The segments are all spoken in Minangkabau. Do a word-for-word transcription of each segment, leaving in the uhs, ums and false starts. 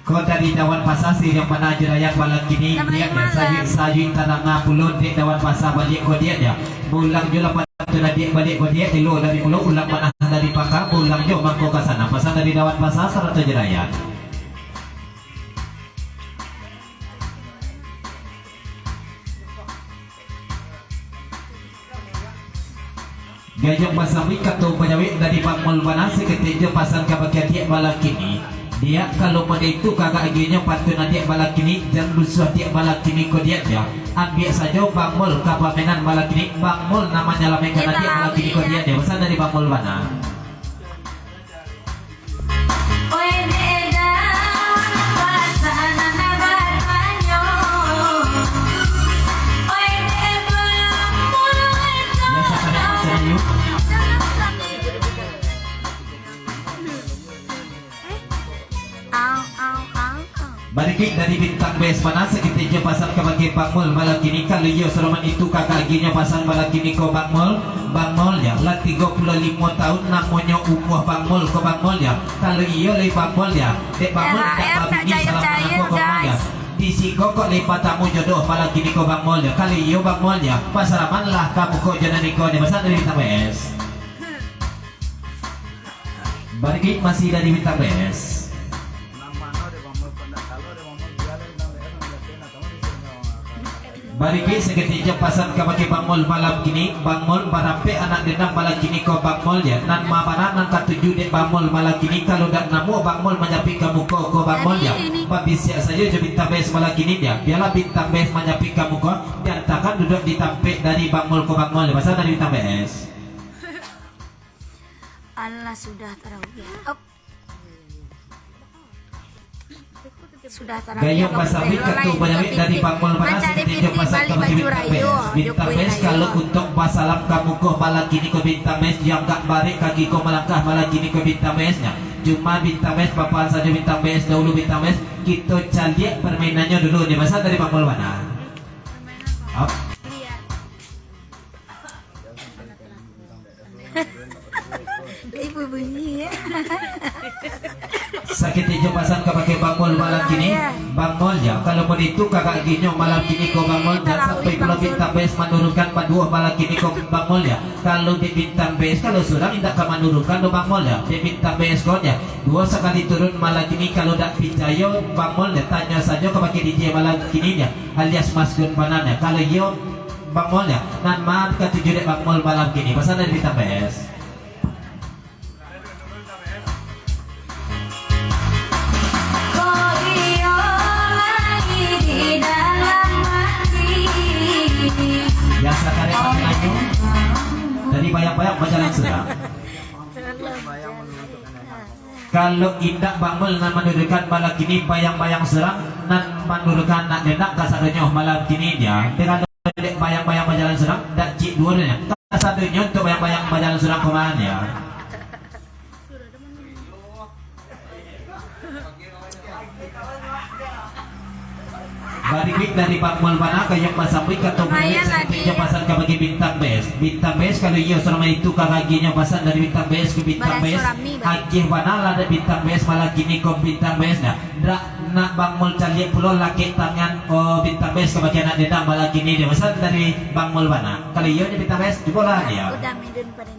Ko dari Dawan Pasa, siriang bana jo rakyat malam kini, diak, sajuik-sajuik tadanga pulo dek Dawan Pasa baliak ko diak, diak. Baulang juo lah pantun adiak baliak ko diak, elok dari pulo ulang panah dari pangka, baulang juo mangko ka sana. Pasan dari Dawan Pasa sarato jo rakyat. Gayuang basambuik kato bajawek dari Bang Mul bana, saketek jo pasan kabake adiak malam kini. Diak, kalau model itu kagak agiahnyo pantun adiak malam kini, jan rusuah adiak malam kini ko diak, diak. Ambiak sajo Bang Mul ka pamainan malam kini, Bang Mul nan manyalamaikan adiak malam kini ko diak, diak. Pasan dari Bang Mul bana. Barikik dari Bintang Bes bana, saketek jo pasan kabake Bang Mul malam kini, kalau iyo saroman itu kagak agiahnyo pasan malam kini ko Bang Mul, Bang Mul, yo, lah tigo puluah limo taun namonyo umua Bang Mul ko Bang Mul, yo. Kalau iyo lai Bang Mul, yo, dek Bang Mul indak babini salam mangapo ko Bang Mul, yo. Di siko kok lai batamu jodoh malam kini ko Bang Mul, yo. Kalau iyo Bang Mul, yo, basalamanlah ka muko jo nan iko, yo, pasan dari Bintang Bes. Barikik masih dari Bintang Bes. Barikik saketek jo pasan kabake Bang Mul malam kini, Bang Mul, barampek anak dendang malam kini ko Bang Mul, yo. Nan ma bana nan katuju dek Bang Mul malam kini, kalau dak namuah Bang Mul manjapik ka muko ko Bang Mul, yo. Babisiak sajo jo Bintang Bes malam kini, yo. Bialah Bintang Bes manjapik ka muko, diantakan duduak di tampek dari Bang Mul ko Bang Mul, yo. Pasan dari Bintang Bes. Alah, sudah tarawih. Op. Sudah tarawih. Gayuang basambuik kato bajawek dari Bang Mul bana, saketek jo pasan kabake Bintang Bes. Bintang Bes, kalau untuak basalam ka muko malam kini ko Bintang Bes, jan agak barek kaki ko malangkah malam kini ko Bintang Bes, nyo. Cuma Bintang Bes, papahan sajo Bintang Bes dahulu Bintang Bes. Kito caliak parmainannyo dulu, nyo. Pasan dari Bang Mul bana. Op. Ibu bunyi, yo. Saketek jo pasan kabake Bang Mul malam kini. Bang Mul, yo, kalau model itu kagak agiahnyo malam kini ko Bang Mul, jan sampai pulo Bintang Bes manurunkan baduo malam kini ko Bang Mul, yo. Kalau dek Bintang Bes, kalau surang indak ka manurunkan doh Bang Mul, yo. Dek Bintang Bes ko, yo, duo sakali turun malam kini, kalau dak picayo Bang Mul, yo, tanyo sajo kabake D J malam kini, yo, alias Mas Gun Panan, yo. Kalau iyo, Bang Mul, yo, nan ma katuju dek Bang Mul malam kini, pasan dari Bintang Bes. Biaso karek pakai lagu dari bayang-bayang bajalan surang. Kalau indak Bang Mul nan manurunkan malam kini, bayang-bayang surang nan manurunkan anak dendang kasadonyo malam kini, yo. Kalau dek bayang-bayang bajalan surang, dak cik duo nyo. Kasadonyo untuak bayang-bayang bajalan surang ko mah, yo. Barikik dari Bang Mul bana, gayuang basambuik kato bajawek, saketek jo pasan kabake Bintang Bes. Bintang Bes, kalau iyo saroman itu kagak agiahnyo pasan dari Bintang Bes ko Bintang Bes. Agiah bana lah dek Bintang Bes malam kini ko Bintang Bes, nah. Dak nak Bang Mul caliak pulo lakek tangan, oh, Bintang Bes kabake anak dendang malam kini, nyo. Pasan dari Bang Mul bana. Kalau iyo nyo Bintang Bes, cubolah, yo. Udah midun padendang.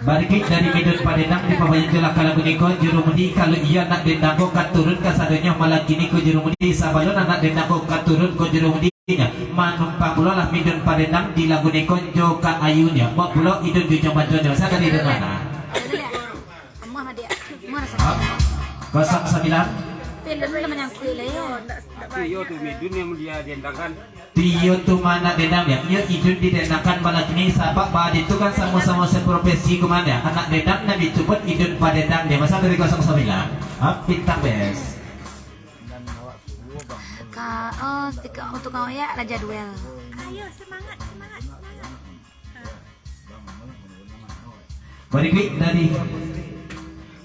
Barikik dari midun padendang, dipabayankan lah kalau bunyi ko jurumudi, kalau iyo anak dendang ko ka turun kasadonyo malam kini ko jurumudi, sabalun anak dendang ko ka turun ko jurumudi, nyo, manumpang pulo lah midun padendang di lagu niko jo Kak Ayu, nyo. Baok pulo idun di ujang bantuan, nyo. Sadari idun bana. Amah, adiak. Amah rasa. Hah? Kosong sambilan. Film lah manyangkuik lah, yo. Tapi iyo tu midun nan mulia diendangkan. Iyo tu ma anak dendang, yo. Iyo idun didendangkan malam kini, sabab badi tu kan samo-samo seprofesi ko mah, yo. Anak dendang nan ditubuah idun padendang, yo. Pasan dari kosong sambilan. Hah? Bintang Bes. Ka, oh, tika, untuk kau ya, Raja Duel. Ayo, semangat, semangat, semangat. Barikik dari,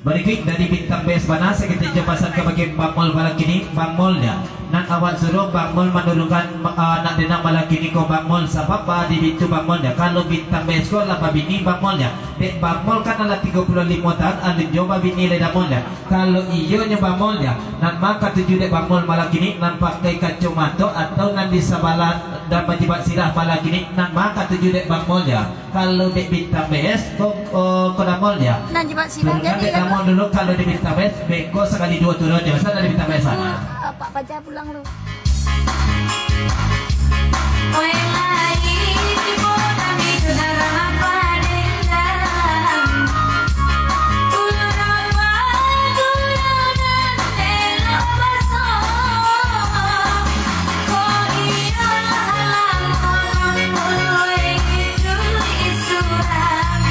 barikik dari Bintang Bes bana, saketek jo pasan kabake Bang Mul malam kini, Bang Mul, yo. Nan awak suruah Bang Mul manurunkan, ah, nak denang malam kini ko Bang Mul, sabab ba di pintu Bang Mul nyo. Kalau Bintang Bes ko lah babini Bang Mul nyo. Dek Bang Mul kan alah tigo puluah limo taun, alun juo babini lai Bang Mul nyo. Kalau iyo nyo Bang Mul nyo, nan ma katuju dek Bang Mul malam kini, nan pakai kacomato atau nan di sabalah dan bajibak sirah malam kini, nan ma katuju dek Bang Mul nyo. Kalau dek Bintang Bes, ko, ko, ko Damol nyo. Nan jebak sirah. Turunkan jadi dek kan? Damol dulu, kalau dek Bintang Bes, beko sakali duo turun nyo. Masa dari Bintang Bes sana. Pak Paja pulang lu. Oi, lai, tibo kami tu dalam apa dendam. Ulun apa guru nan elok baso. Ko iyolah lamo Manguloi duduak surang,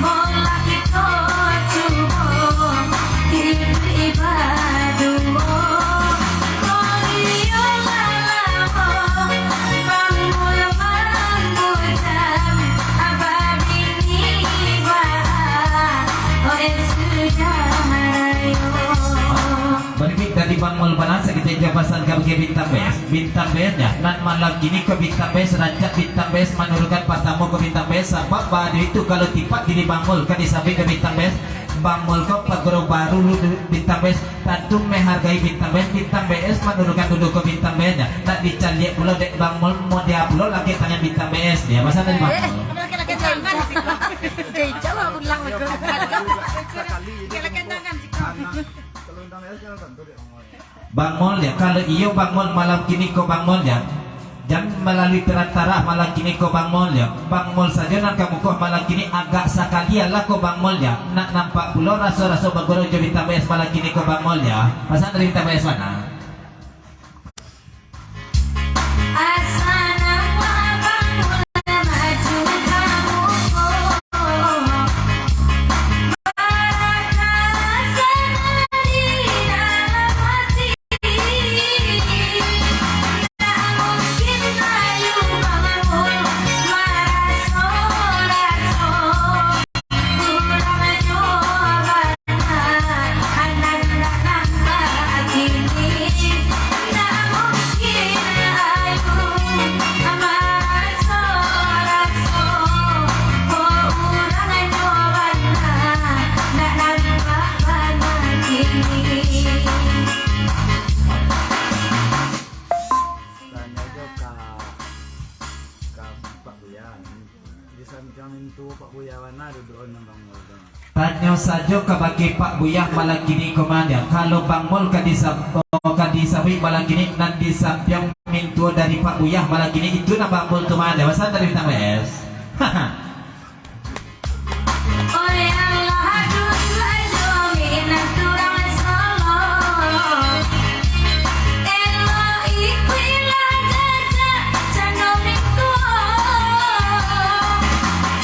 molah kito cubo hiduik baduo. Ko iyolah lamo Mangul mambujang, babini baa, oi sudah rayo. Baribik dari Bang Mul bana, saketek jo pasan kabake Bintang Bes. Bintang Bes nyo, nan malam kini ko Bintang Bes, rancak Bintang Bes manurunkan patamo ko Bintang Bes, sabab baa itu kalau tipak diri Bang Mul ka disambuik ko Bintang Bes, Bang Mul ko paguru baru lu Bintang Bes, tantu menghargai Bintang Bes, Bintang Bes manurunkan dulu ko Bintang Bes nyo, nak dicaliak pulo dek Bang Mul, model pulo laki tangan Bintang Bes, dia masa tadi Bang Mul. Jai, jai, jai, ulang lagi. Bang Mul ya, kalau iyo Bang Mul malam kini ko Bang Mul ya, jan malalui perantara malam kini ko Bang Mul ya. Bang Mul sajo nan ka muko malam kini, agak sakali alah ko Bang Mul ya. Nak nampak pulo raso-raso baguru jo Bintang Bes malam kini ko Bang Mul ya. Pasan dari Bintang Bes mana? Asa nampak Bang Mul maju ka muko. Tanyo jo ka, ka Pak Buya. Di sampiang mintuo Pak Buya bana duduak nan Bang Mul tu. Tanyo sajo kabake Pak Buya malam kini ko mah, kalau Bang Mul ka disa-, ka disambuik malam kini, nan di sampiang mintuo dari Pak Buya malam kini, itu nan Bang Mul tu mah, pasan dari Bintang Bes. Oi Allah, aduh, aduh, minah turang solo. Elok ikuilah jajak cando minggu.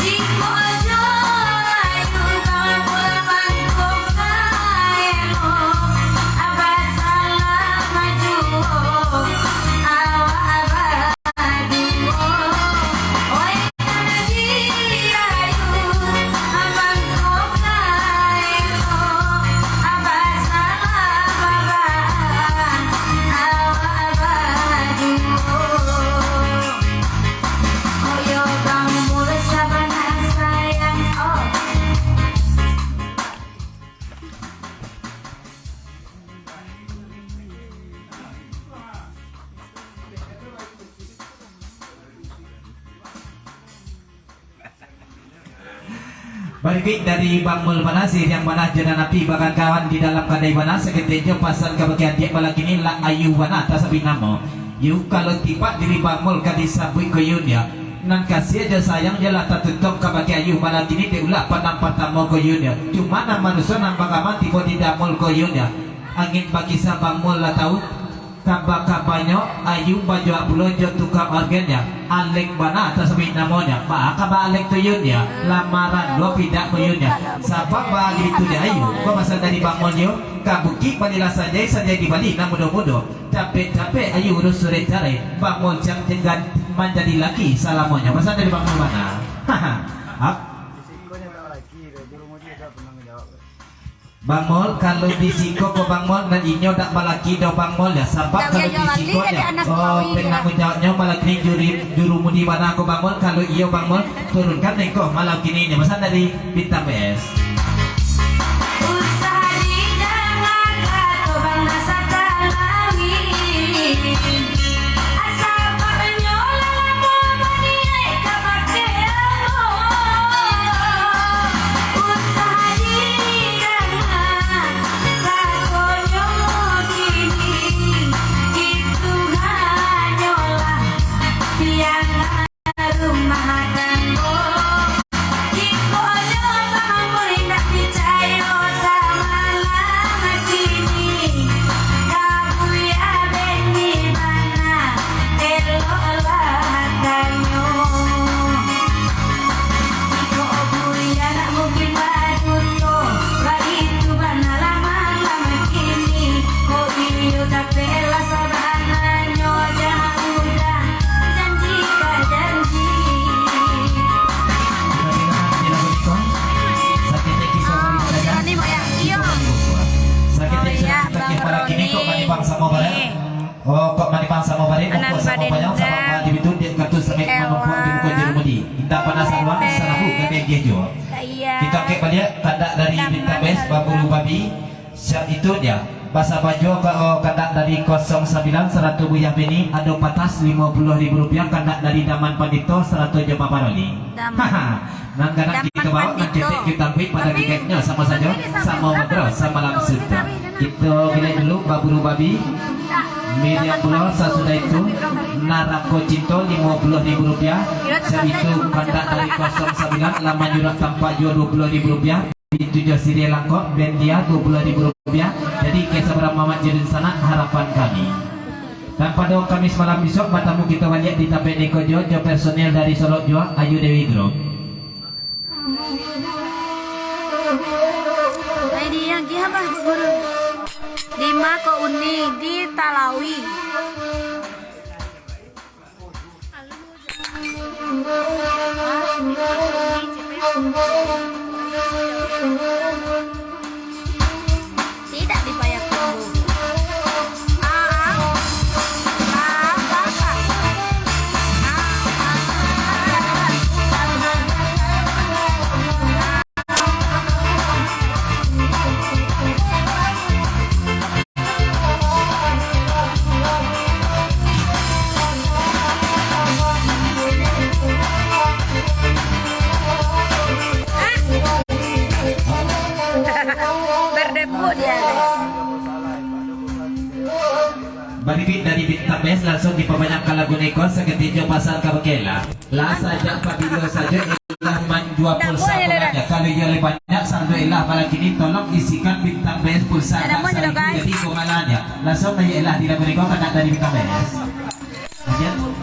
Jiko jo ayu babul mangko ka elok, abah salah maju, awak abah. Barikuik dari Bang Mul bana, siriang bana jo nan api bakawan-kawan di dalam kadai bana, saketek jo pasan kabake adiak balaki ni, lah ayu bana tasabik namo. Yu, kalau tipak diri Bang Mul ka disambuik ko Yun ya. Nan kasiah jo sayang jo lah tatutuang kabake ayu balaki ni, dek ulah pandang partamo ko Yun ya. Cuma nan manuso nan bagamal tibo di Damul ko Yun ya. Angin bakisa Bang Mul lah tau. Kaba-kabanyo ayu bajuak pulo jo tukang orgen ya. Alek bana tasabik namonyo. Baa kaba Alek tu Yun ya? Lamaran lo pidak ko Yun ya. Sabab baitu di ayu. Ko pasan dari Bang Mul yo. Ka bukik balilah sanjai, sanjai dibali nan mudo-mudo. Capek-capek ayu urus surek carai. Bang Mul siap jenggan manjadi laki salamonyo. Pasan dari Bang Mul bana. Haha. Ap. Di siko nyo tak laki, dulu muji tak pernah menjawab. Bang Mul, kalau di siko ko Bang Mul, nan inyo dak balaki doh Bang Mul, ya, sabab kalau di siko nyo, oh, penanggung jawabnyo balaki juri, jurumudi bana ko Bang Mul, kalau iyo Bang Mul, turunkan nengko malam kini nyo, pasan dari Bintang B S. Usah didangar kato bangsa kalawi. Sababnyo lah lamo baniaik kabake ambo. Usah didangar katonyo kini, itu hanyolah piangan rumah tanggo. Jikok nyo bahamu indak picayo, samalam kini ka buya beni bana, eloklah tanyo. Jikok buya nak mungkin baduto, baitu banalah malam kini. Ko iyo, tapi lah sabananyo, jan udah janji ka janji. Saketek kito bari sajo. Saketek kito bari sajo. Kok manipang samo barek? Oh, kok manipang samo barek? Mukuk samo payang, samo dibitu, diak katu sangek manumpuak di muko jurumudi. Indak panas saluang, sarabu gadai gejo. Kito kek baliak kandak dari Bintang B S, baburu babi. Siap itu dia. Basabab juo ka-, kandak dari kosong sambilan sarato Buyah Beni, ado patas limo puluah ribu rupiah, kandak dari Daman Pandito sarato jo Baparoli. Nan gadang kito baok, nan cetek kito tampik, pado gigeknyo samo sajo, samo magro, samo langsung. Kito gilek dulu, baburu babi. Medium pulo, sasudah itu, Narako Cinto, limo puluah ribu rupiah. Siap itu, kandak dari kosong sambilan, Laman Jurak Tampak juo, duo puluah ribu rupiah. Itu jo siriah langkok, bendia, duo puluah ribu rupiah. Jadi, ka sabarapo mamak jo dunsanak, harapan kami. Dan pado Kamis malam bisuak, batamu kito baliak di tampek niko juo, jo personil dari Solok juo, Ayu Dewi Group. Ai, di yang gih abah, Bu Guru. Di ma ko Uni, di Talawi. Tidak dibayar tunggu. Ah, ah. Ah, ah, ah. Ah, ah, ah. Berdebut dia. Baribik dari Bintang B S, langsuang dipabanyak ka lagu niko, saketek jo pasan ka bakeh lah. Lah sajak pabilo sajo Elah manjua pulsa pulang ya. Kalau iyo lai banyak saldo Elah malam kini, tolong isikan Bintang B S pulsa. Jadi kok malam ya. Langsuang aja Elah di lagu niko, kandak dari Bintang B S. Lanjut.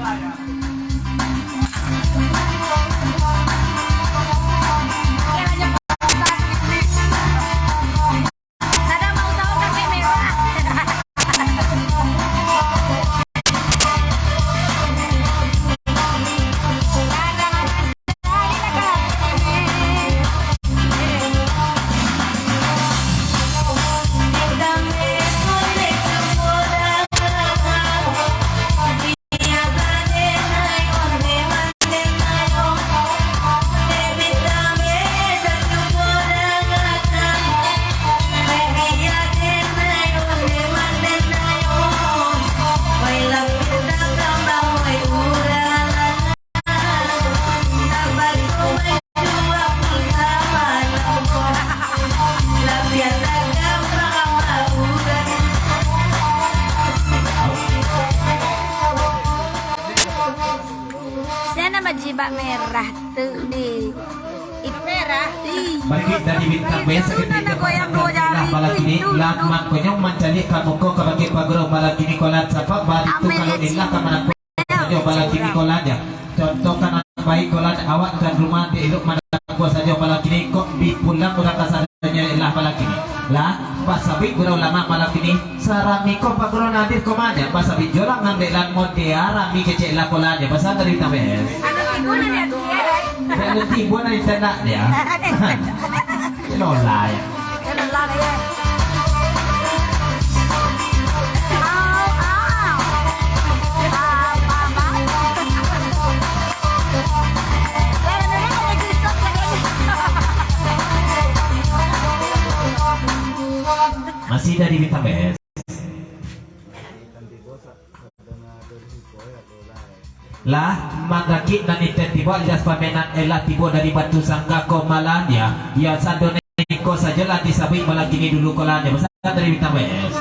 Siapa nama jibak merah tu ni? Merah. Ih. Bagi dari Bintang B S, lah malam kini, lah mangkonyo mancaliak ka muko ka bagi paguro malam kini kolan, sabab bari tu kalau Elah ka manangko. Sajo balaki ni kolan ya. Contoh kan baik kolan, awak tuan rumah di elok manangko sajo balaki ni, kok bi pulang urang kasadonyo Elah balaki ni. Lah, basabik gurau lama balaki ni, sarami ko pagurau nadir ko manya, basabik jolang ngambek lan modea rami kecek lah kolan ya, pasal dari Bintang B S. Anu tigo nan dia dia. Dia anu tigo nan dia nak dia. Lola ya. Lola ya. dari Bintang B S. Lah, mandaki nan intan tibo, alias pamenan elah tibo dari Batu Sangga ko malam ya. Ya, sado iko sajolah disabuik malam kini dulu ko lah ya. Pesan dari Bintang B S.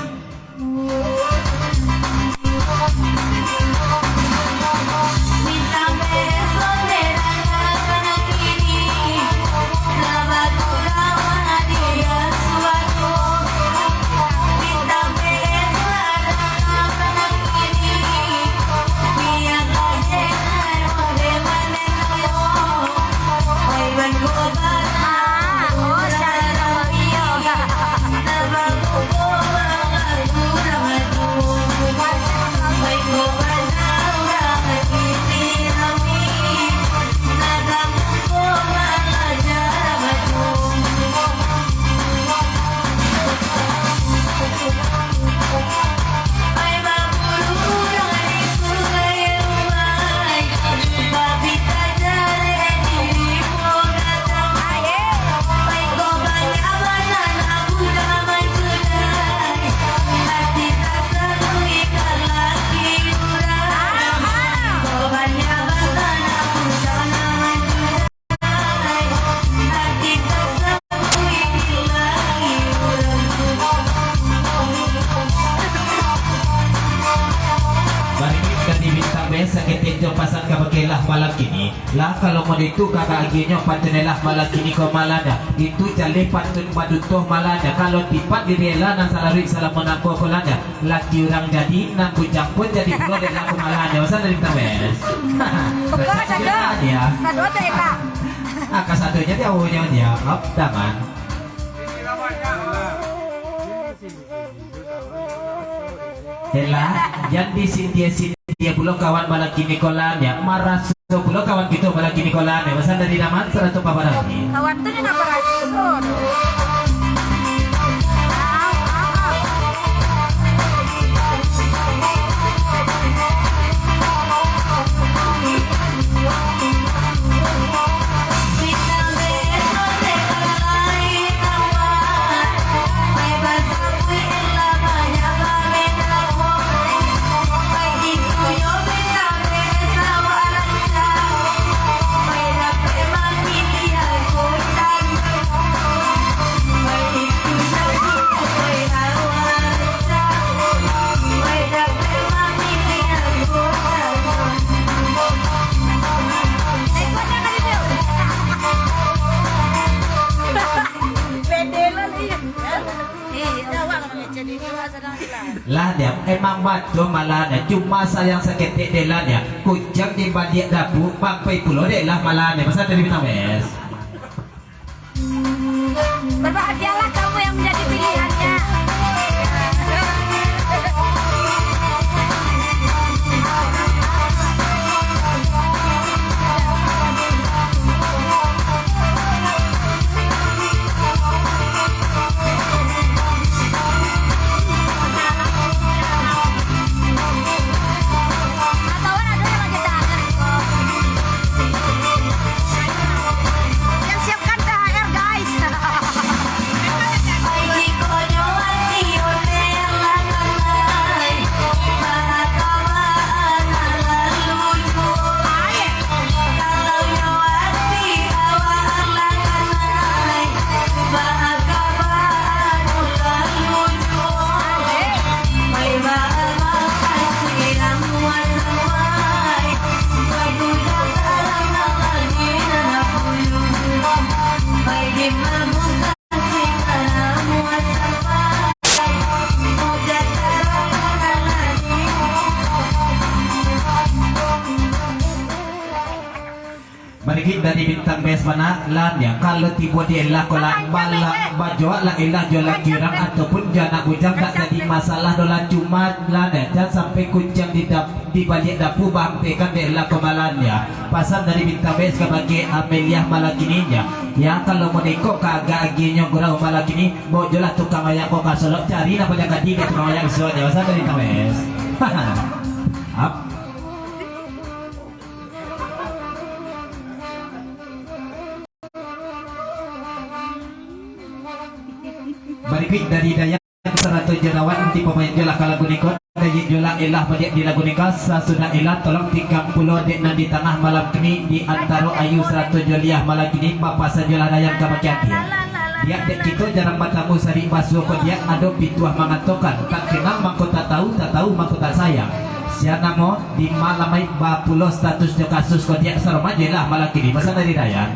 Bari dari Bintang B S saketek jo pasan ka bakeh lah malam kini. Lah, kalau mode itu ka agihnyo pantun elah malam kini ko malam dah. Itu jaleh pantun baduto malam dah. Kalau tipak diri elah nan salaruik salamo nangko ko lah dah. Laki urang jadi, nan bujang pun jadi pulo dek lah ko malam dah. Masa dari Bintang B S? Pokok sado. Dia. Sado tu elah. Ah, ka sado jadi awalnyo dia. Hop, daman. Elah, jan disindia-sindia pulo kawan malam kini ko lah ya. Maraso pulo kawan kito malam kini ko lah ya. Pesan dari Daman sarato Papa Rani. Kawan tu ni nak maraso. Lah dia, emang batua malah dia. Cuma sayang saketek dek lah dia. Kuciang di baliak dapu, bangpai pulo dek lah malah dia. Pesan dari Bintang B S. Berbahagialah kamu yang menjadi pilihannya. Yang siapkan T H R, guys. Marigit dari Bintang B S bana, lah ya, kalau tibo di elah ko lah, bala-, bajoak lah elah jo laki urang ataupun jo anak bujang, tak jadi masalah doh lah, cuma lah ya, jan sampai kuciang di dap-, di baliak dapu, baampekan dek lah ko malam ya. Pasan dari Bintang B S kabake Ameliah malam kini ya. Ya, kalau mode iko ka agak agihnyo gurau malam kini, bao jolah tukang wayang ko ka Solok, cari nan paling kadi dek tukang wayang isuak ya. Pasan dari Bintang B S. Ap. Barikuik dari Dayak Sarato jo Rawan, nanti pamain jo lah ka lagu niko. Dayik jo lah elah baliak di lagu niko. Sasudah elah, tolong tikam pulo dek nan di tangah malam kini, di antaro Ayu sarato jo Liah malam kini, papasan jo lah Dayan ka bakian dia. Diak dek kito jarang batamu, sarik basuo ko diak, ado pituah mangatokan, tak kenal mangko tak tahu, tak tahu mangko tak sayang. Sia namo di malam ai bapulo status jo kasus ko diak, saroma jo lah malam kini. Pasan dari Dayan.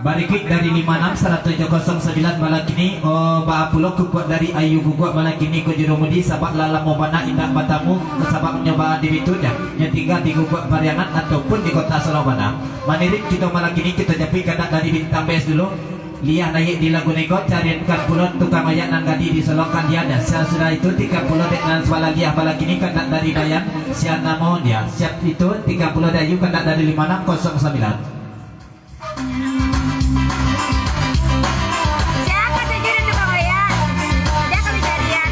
Barikuik dari lima enam sarato jo kosong sambilan malam kini, oh, baa pulo kukuak dari Ayu Guguak malam kini ko jurumudi, sabab lah lamo bana indak batamu, sabab nyo baa di Bitunia, nyo tingga di Guguak Pariangan ataupun di Kota Solo bana. Manirik kito malam kini, kito japuik kandak dari Bintang Best dulu. Liah naiak di lagu niko, cariankan pulo tukang mayak nan gadih di Solo ka Liah. Sasudah itu, tikam pulo dek nan sabalah Liah malam kini, kandak dari Dayan, sia namo dia. Siap itu, tikam pulo dek Ayu, kandak dari lima enam kosong sambilan. Siapa tujuh dan tukang mayak? Dia kami carian.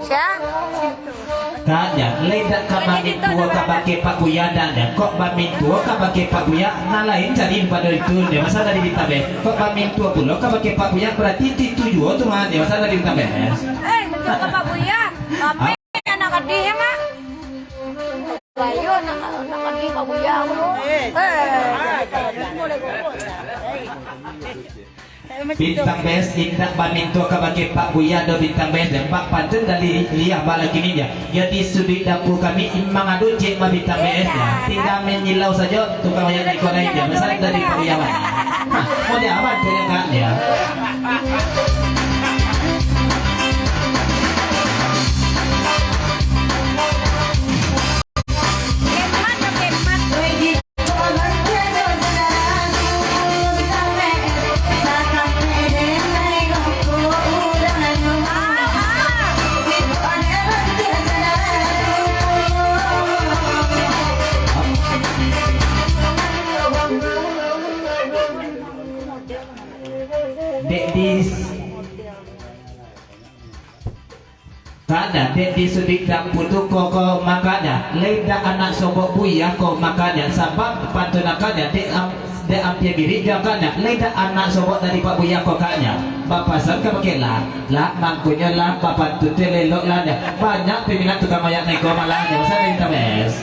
Sia? Kak, jan, lai dak ka mamintuo kabake Pak Buya, dak, jan. Kok bamintuo kabake Pak Buya, nan lain cari daripado itu, jan. Masa dari Bintang Best. Kok bamintuo pulo kabake Pak Buya, berarti itu juo tu, man, jan. Masa dari Bintang Best. Eh, mintuo ka Pak Buya. Tapi anak gadih, ya, Mak? Ayo, anak, anak gadih Pak Buya, bro. Eh. Eh. Bintang Best indak bamintuo kabake Pak Buya doh, Bintang Best, dek Pak, pantun dari Liah malam kini, jan. Jadi suduik dapua kami, imang ado cek mah, Bintang Best, jan. Tingga manyilau sajo, tukang mayak niko lai, jan. Pesan dari Pak Buya, jan. Nah, mau diaman, jan, Kak, jan. Dek dis. Kada, dek di suduik dapua tu ko, ko makanya, lai dak anak sobok Buya ko makanya, sabab pantun akanya, dek am-, dek ampia mirip jo akanya, lai dak anak sobok dari Pak Buya ko kanya. Bapasan kabake Lah, Lah, mangkonyo Lah, bapantun tu elok-elok lah, jan. Banyak peminat tukang mayak niko malah, jan. Masa dari Bintang Best.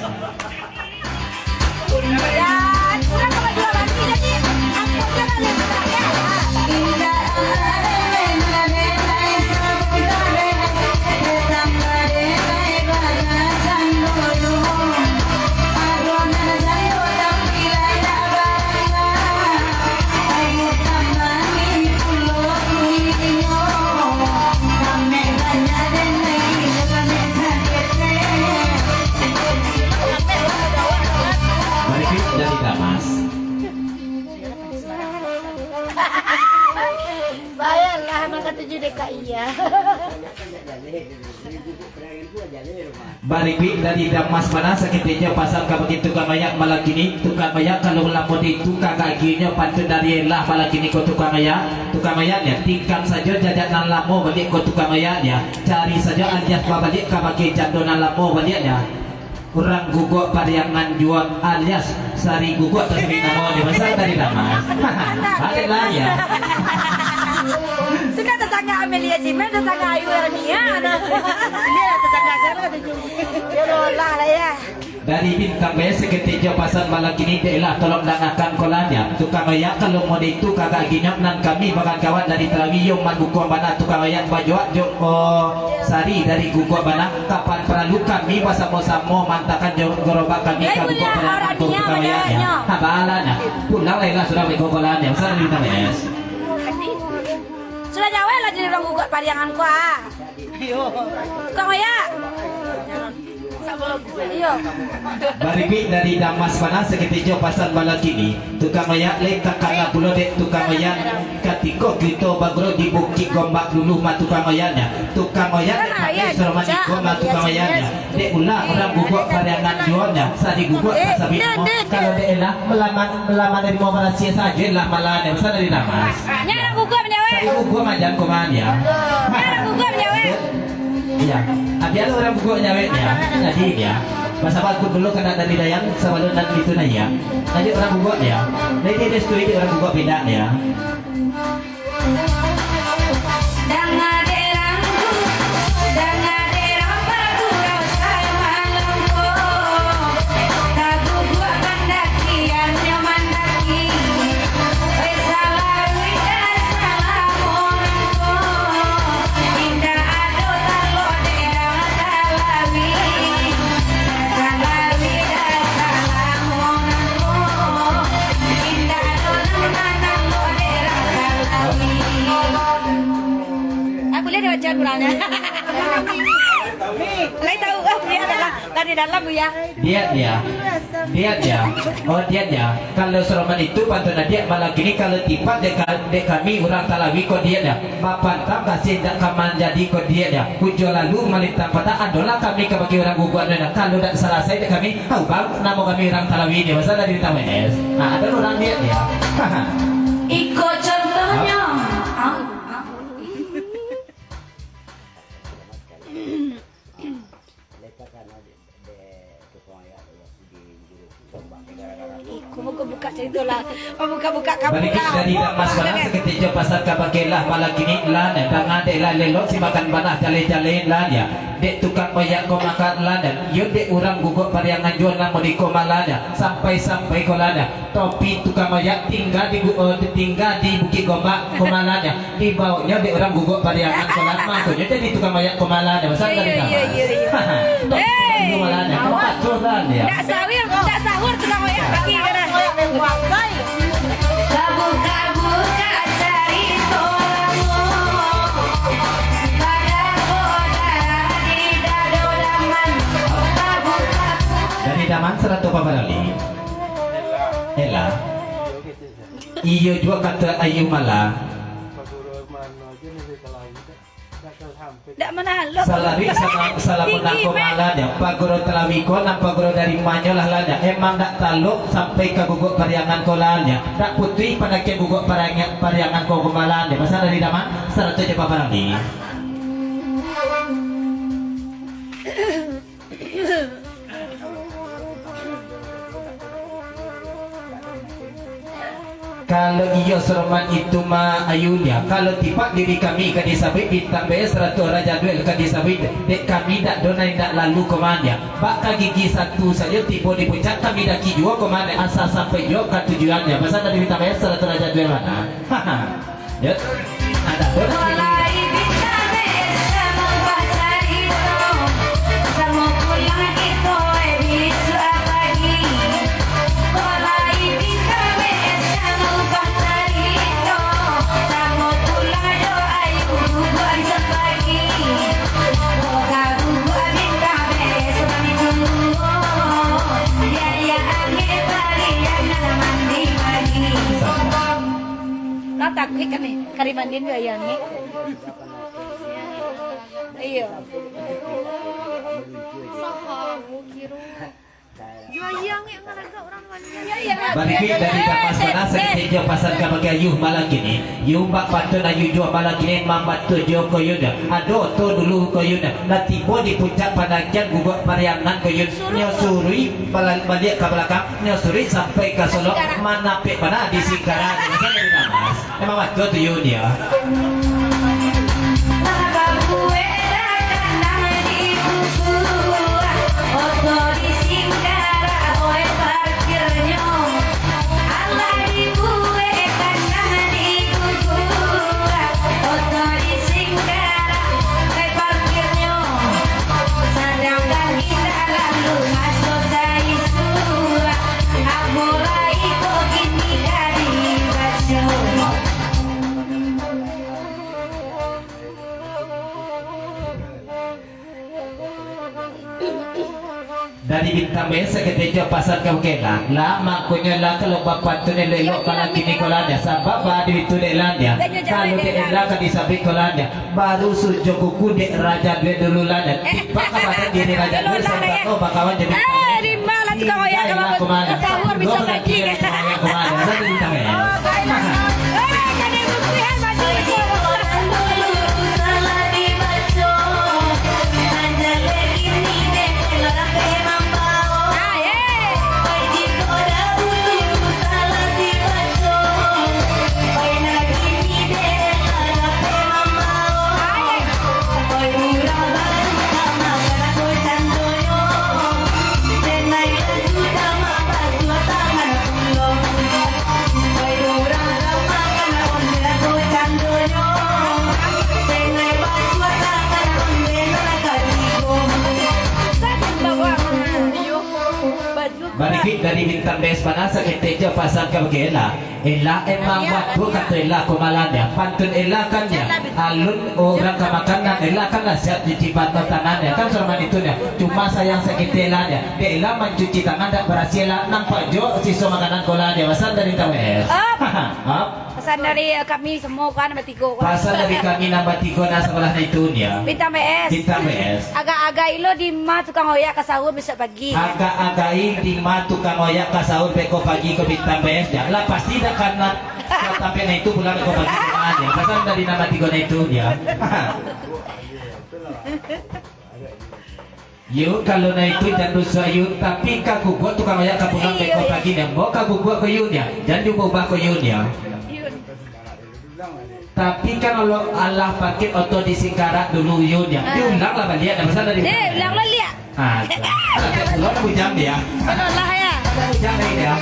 Barikuik dari Damas. Bayarlah, maka tujuh D K I ya. Barikuik dari Damas, mana saketek jo pasan kabake tukang mayak malam kini. Tukang mayak kalau lamo di tukang kakinyo, pantun dari Elah malam kini ko tukang mayak. Tukang mayak nyo, tikam sajo jajak nan lamo baliak ko tukang mayak nyo. Cari sajo alias babaliak kabake jando nan lamo baliak nyo. Urang Guguak Pariangan juo alias Sari Guguak, tasbih namo di pasar tadi nama. Baliaklah ya. Sudah tetangga Amelia Gmail, tetangga Ayu Ernia. Iya, tetangga saya lah tujuh. Ya, lah, lah, ya. Dari Bintang Baya saketek jo pasan malam kini, dek lah tolong dangakan kolanyo. Tukang oyak, kalau mode itu kagak ginyok nan kami bakawan-kawan dari Talawi, iyo mandukuang bana tukang oyak bajuak jo, oh, sari dari guguak bana. Kapan paralu kami basamo-samo mantakan jo gorobak kami ka guguak bana tukang oyak. Nah, balanyo. Pulang lah lah sudah beko kolanyo. Pesan dari Bintang Baya. Sudah jawab lah jadi urang guguak pariangan ko, ah. Tukang oyak. Iyo. Baribik dari Damas bana saketek jo pasan malam kini. Tukang oyak lai takana pulo dek tukang oyak. Katiko kito baguru di Bukik Gombak dulu mah tukang oyaknyo. Tukang oyak lai takana suruh mandi ko mah tukang oyaknyo. Dek ulah urang guguak pariangan juonyo. Sari guguak tasabik mo. Kalau dek elah melaman, melaman dari mau barasiah sajo lah malanyo. Pesan dari Damas. Nyo urang guguak manjawek. Sari guguak majan ko mah dia. Nyo urang guguak manjawek. Iya. Abialah urang guguak nyawek dia. Jadi dia. Basabab aku dulu kena dari Dayan sabalun nan itu nah iya. Jadi urang guguak dia. Jadi dia setuju urang guguak pindah dia. Danga dek rangku, danga dek rang bagurau samalangko. Taguguak pandakian nyo mandaki. Oi, salawi ka salamo nangko. Indak ado talok dek rang Talawi. Salawi ka salamo nangko. Indak ado nan manang dek rang Talawi. Aku lihat dia baca Qurannya. Lai tahu, oh, dia adalah dari dalam, Bu, ya. Diat dia. Diat dia. Oh, diat dia. Kalau seroman itu pantun diat malam kini, kalau tipak dek, ka- dek kami urang Talawi ko diat dia. Bapantang kasih dak ka manjadi ko diat dia. Ujo lalu malintang patah, adolah kami ka bagi urang guguak dia. Kalau dak salasai dek kami, au bang, namo kami urang Talawi dia. Pasal dari Bintang B S. Nah, ada urang diat dia. Iko contohnyo. Au, au. Iko muka buka cerita lah. Muka buka kabur. Balikin lah dari Damas bana, saketek jo pasan ka bagi lah malam kini lah. Danga dek lah lelok si makan bana, jaleh-jaleh lah dia. Dek tukang oyak ko makan lah dia. Yo dek urang guguak pariangan juo namo di ko malah dia. Sampai-sampai ko lah dia. Topi tukang oyak tingga di gu-, eh, tingga di Bukik Gombak ko malah dia. Dibaonyo dek urang guguak pariangan ko lah, mangkonyo jadi tukang oyak ko malah dah. Pasal dari Damas. Iyo, iyo, iyo. Tok, eh, tukang oyak ko malah dah. Awas. Ko malah dah. Ndak sahur, ndak sahur tukang oyak pagi ko dah. Kabuka-buka carito lamo. Pada ko darah di dado daman. Kabuka-buka. Dari Daman sarato Papa Dali. Ella. Iyo juo kato Ayu malah. Dak manalok. Salarik sama, salamun nangko malah nyo. Paguro Talawi ko, nan paguro dari manyo lah lah nyo. Emang dak talok sampai ka guguak pariangan ko lah nyo. Dak putuih panakian guguak pariangan, pariangan ko, ko malah nyo. Pasal dari Daman, sarato jo Papa Dali. Kalau iyo seroman itu mah Ayu dia, kalau tipak diri kami ka disabuik Bintang B S sarato Raja Duel ka disabuik, dek kami dak do nan indak lalu ko mah dia. Bak ka gigi satu sajo tibo di puncak kami daki juo ko mah dia, asa sampai juo ka tujuan dia. Pasal dari Bintang B S sarato Raja Duel mah. Yo. Ado. Mulai bintang samo bacarito, samo pulang kito, eh, bisuak pagi. Mulai bintang samo bacarito, samo pulang jo Ayu bubuak sapagi. Buka bubuak bintang samo itu, ya, ya, angin baliak nak mandi pagi. Lah takuik kan ni, kari mandian jo ayah ni. Iyo. Barikuik dari Damas bana, saketek jo pasan ka bagi Ayu malam kini. Yu bak pantun Ayu juo malam kini, mambatu juo ko Yu dah. Ado oto dulu ko Yu dah. Lah tibo di puncak panakian guguak pariangan ko Yu. Nyo suruik bala-, baliak ka balakang, nyo suruik sampai ka Solok, manapek bana di Singkarak. Pasal dari Damas. Emang batua tu Yu dia. Lah babuek lah kandang di buku, oto di Singkarak. Tambah saketek jo pasan ka bukela. Lah, mangkonyo lah, kalau bapantun elok-elok malam kini ko lah nyo. Sabab baa di itu dek lah nyo. Kalau dek lah ka disabuik ko lah nyo. Baru sujo kuku dek raja duit dulu lah nyo. Tipak ka badan diri raja duit, sabab ko bakawan jadi. Ah, rimba lah tukang oyak ka sahur bisuak pagi. Tukang oyak ka mana? Lah, tukang oyak. Oh, baiklah. Eh, jadi bukti hai baju. Barikik dari Bintang Bes bana saketek jo pasan ka bukela. Ela emang batua kato Ela ko malam nyo. Pantun Ela kan nyo. Alun urang ka makan, nan Ela kan lah siap cuci tangan nyo. Kan suruah manitu nyo. Cuma sayang saketek Ela nyo. Dek Ela mancuci tangan dak barasiah lah. Nampak jo siso makanan ko lah nyo. Pasan dari Bintang Bes. Op. Op. Pasan dari, eh, kami semua kan batigo kan. Pasan dari kami nan batigo nan sabalah naitu nyo. Bintang B S. Bintang B S. Agak-agak ilo di ma tukang oyak ka sahur bisuak pagi. Agak-agak di ma tukang oyak ka sahur beko pagi ko Bintang B S nyo. Lah pasti dak kana ka tampek naitu pulang beko pagi ko nyo. Pasan dari nan batigo naitu nyo. Yu, kalau naitu jan rusuah Yu, tapi ka guguak tukang oyak ka pulang beko pagi nyo. Ambo ka guguak ko Yu nyo, jan diubah-ubah ko Yu nyo. Tapi kan olo alah pakai oto di Singkarak dulu Yu nyo. Diulang lah baliak, dah pasan dari. Eh, ulang baliak. Ah, ulang bujang dia. Kalau lah ya. Bujang dia.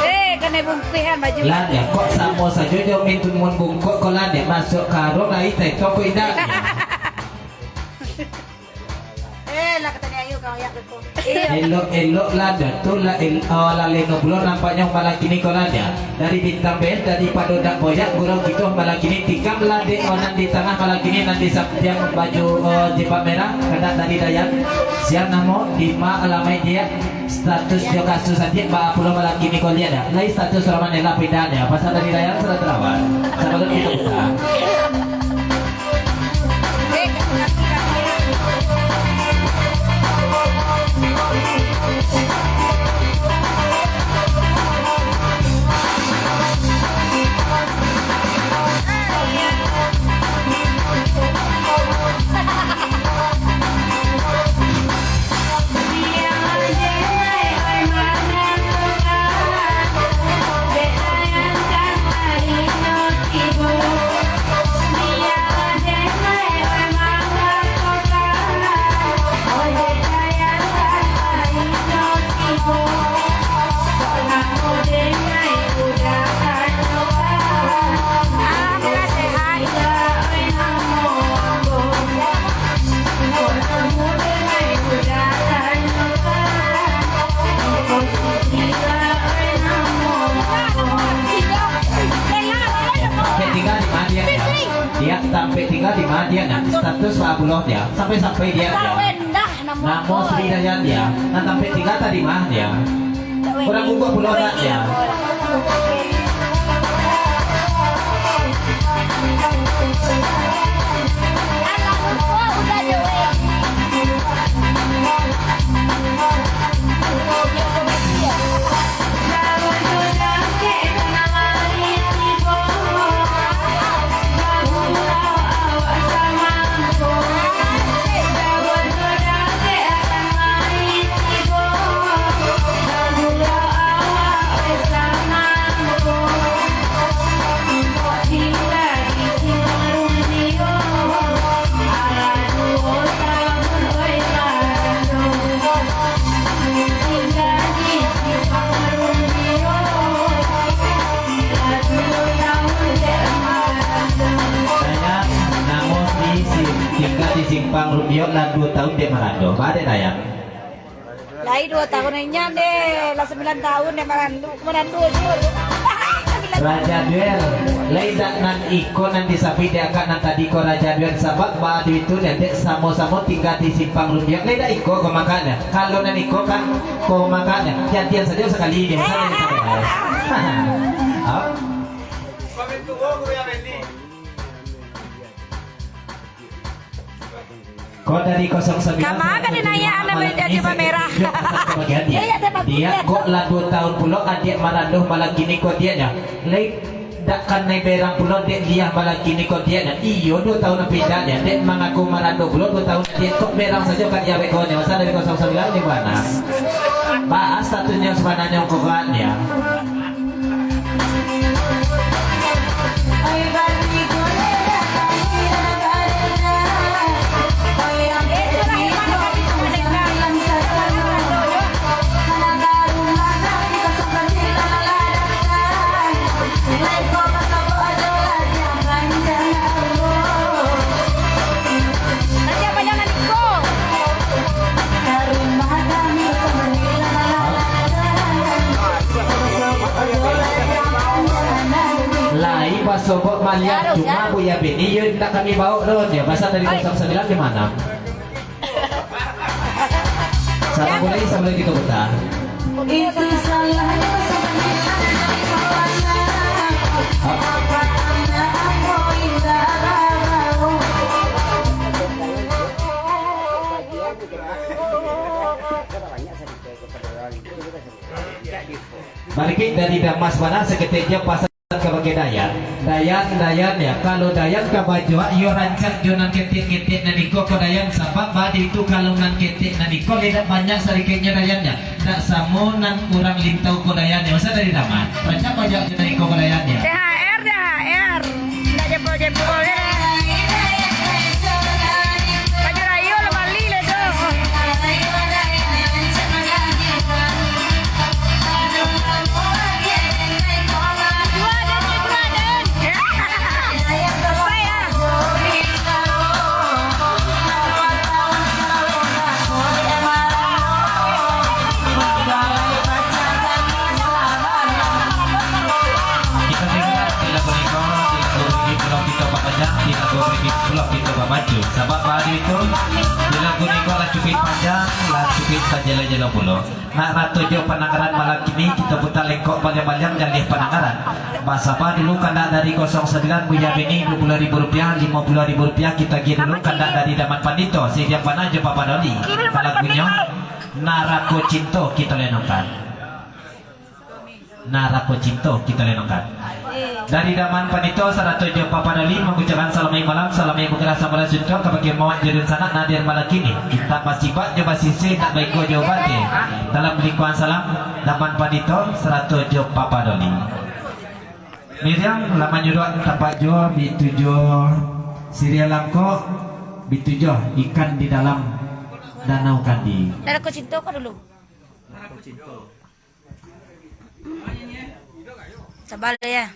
Eh, kanai bungkuihan baju. Lah, nyo, kok samo sajo jo mintun mun bungkuk ko lah, nyo, masuak karung lai taetong ko indak, nyo. Eh, lah kato ni ayo kau yak ko. Iyo. Elok-elok lah, nyo, tu lah el-, oh, lah leno pulo nampaknyo malam kini ko lah, nyo. Dari Bintang Band, daripado dak boyak, gurau kito malam kini tikam lah dek, oh, nan di tangah malam kini, nan di sampiang baju, oh, jilbab merah, kandak dari Dayan. Sia namo, di ma alamaik dia. Status jo kasus adiak baa pulo malam kini ko liek dak? Lai status roman ela pindahan yo, pasan dari Dayan sudah tarawat. Sabalun kito buka. Tampek tingga di ma diak, yo? Diak tampek tingga di ma diak, nah, status baa pulo diak, sampai-sampai diak, yo. Namo Sri Dayan diak, nah, tampek tingga tadi ma diak. Urang Kukuak pulo dak, yo. Simpang Rubiak lah duo taun dek marando. Ba dek Dayan? Lai duo taun, inyo deh, lah sambilan taun dek marando. Marando juo. Raja Duel, lai dak nan iko nan disabuik dek akak nan tadi ko, Raja Duel, sabab ba duo itu dek samo-samo tingga di Simpang Rubiak. Lai dak iko ko makaknyo. Kalau nan iko kan ko makaknyo. Jadian sajo sakali deh. Ha? Ko dari kosong sambilan. Kama ka dinaiak anak menjadi pamerah. Iyo, iyo, dia kok lah duo taun pulo adiak marando malam kini ko diaknyo. Lai dak kanai berang pulo dek liah malam kini ko diaknyo. Iyo, duo taun pindahnyo. Dek mangaku marando pulo duo taun diak kok berang sajo ka diawek ko nyo. Masa dari kosong sambilan ni bana. Bahas statusnyo sabananyo ko kan ya. Lai basobok maliang, cuma Buya Beni yo indak kami baok doh, yo. Pasal dari kosong sambilan di mana? Salah boleh, salah kita putar. Itu salahnya. Barikik dari Damas bana, saketek jo pasal kabake Dayan. Dayan, Dayan, yo, kalau Dayan ka bajuak, yo rancak jo nan ketek-ketek nan iko ko Dayan, sabab badi tu kalau nan ketek nan iko lai dak banyak sadikiknyo Dayan, yo. Dak samo nan urang Lintau ko Dayan, yo. Masa dari Damas, rancak bajuak jo nan iko ko Dayan, yo. T H R, T H R. Ndak jempol-jempol, yo. Baju rayo lah bali lah tu. Kita tinggal di lagu niko, di lagu Rigi Pulau Pito Bapanjang, di lagu Rigi Pulau Pito Bamaju. Sabab bari tu, di lagu niko lah cukuik panjang, lah cukuik tajelo-jelo pulo. Nak rato jo pandangaran malam kini, kita putar lengkok baliang-baliang jaleh pandangaran. Basaba dulu kandak dari kosong sambilan Buya Beni duo puluah ribu rupiah, limo puluah ribu rupiah kita agiah dulu kandak dari Daman Pandito, sadian bana jo Papa Doli. Lagunyo Narako Cinto kita lenokan. Narako Cinto kita lenokan. Dari Daman Pandito sarato jo Papa Doli mangucapkan salamaik malam, salamaik bagerak, sambah suntuak kabake mamak jo dunsanak nan hadir malam kini. Kita basibak jo basisih, nak baiko jo bate. Dalam lingkuang salam, Daman Pandito sarato jo Papa Doli. Miriam lah manyuruak tapak juo, bitujuah siriah langkok, bitujuah ikan di dalam danau Kandi. Narako Cinto ko dulu. Saba lah, yo.